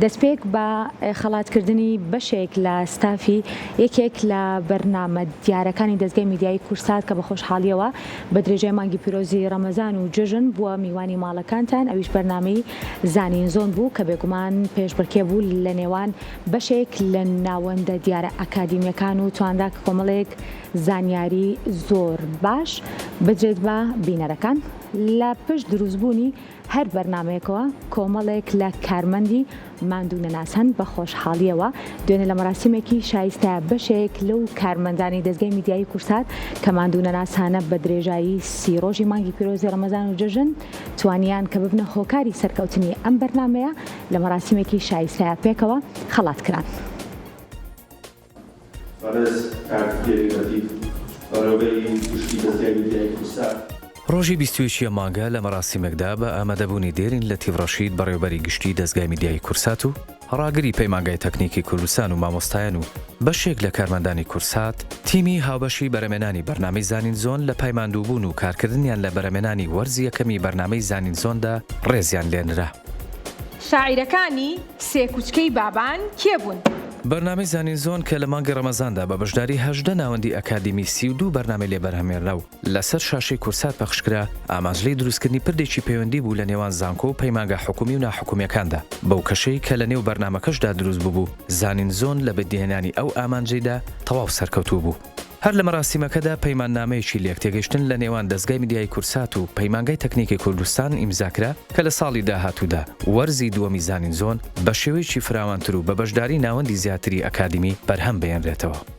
دەستپێک بە خەڵاتکردنی بەشێک لە ستافی یەکێک لە بەرنامە دیارەکانی دەزگای میدیایی کورسات کە بە خۆشحاڵیەوە بە درێژای مانگی پیرۆزی ڕەمەزان و جەژن بووە میوانی ماڵەکانتان ئەویش بەرنامەی زانین زۆن بوو کە بێگومان پێشبڕکێ بوو لە نێوان بەشێک لە ناوەندە دیارە ئەکادیمیەکان و توانرا کە کۆمەڵێک زانیاری زۆر باش بدرێت بە بینەرەکان لە پشت دروستبوونی هەر بەرنامەیەکەوە کۆمەڵێک لە کارمەندی ماندوونەناس هەن بە خۆشحاڵییەوە دوێنێ لە مەراسیمێکی شایستە بەشێک لەو کارمەندانی دەزگای میدیایی کورسات کە ماندوونەناسانە بە درێژایی سی ڕۆژی مانگی پیرۆزی ڕەمەزان و جەژن توانیان کە ببنە هۆکاری سەرکەوتنی ئەم بەرنامەیە لە مەراسیمێکی شایستە پێکەوە خەڵات کران. بەڕێز کاک دێرین لەتیف، بەڕێوەبەری گشتی دەزگای میدیایی کوردسات. ڕۆژی 21 ی ئەم مانگە لە مەراسیمێکدا بە ئامادەبوونی دێرین لەتیف ڕەشید بەڕێوەبەری گشتی دەزگای میدیایی کورسات و ڕاگری پەیمانگای تەکنیکی کوردستان و مامۆستایان و بەشێک لە کارمەندانی کورسات تیمی هاوبەشی بەرەمێنانی بەرنامەی زانین زۆن لە پای ماندووبوون و کارکردنیان لە بەرەمێنانی وەرزی یەکەمی بەرنامەی زانین زۆندا ڕێزیان لێنرا. شاعیرەکانی سێکوچکەی بابان کێ بوون؟ بەرنامەی زانین زۆن کە لە مانگی ڕەمەزاندا بە بەشداری 18 ناوەندی ئەکادیمی 32 بەرنامەی لێ بەرهەمێنرا و لەسەر شاشەی کورسات پەخشکرا، ئامانج لێی دروستکردنی پردێکی پەیوەندی بوو لە نێوان زانکۆ و پەیمانگا حکومی و ناحکومییەکاندا، بەو کەشەی کە لە نێو بەرنامەکەشدا دروست ببوو، زانین زۆن لە بەدیهێنانی ئەو ئامانجەیدا تەواو سەرکەوتوو بوو. هەر لە مەراسیمەکەدا پەیماننامەیەکی لێکتێگەیشتن لە نێوان دەزگای میدیایی کورسات و پەیمانگای تەکنیکی کوردستان ئیمزا کرا کە لە ساڵی داهاتوودا وەرزی دووەمی زانین زۆن بە شێوەیەکی فراوانتر و بە بەشداری ناوەندی زیاتری ئەکادیمی بەرهەم بهێنرێتەوە.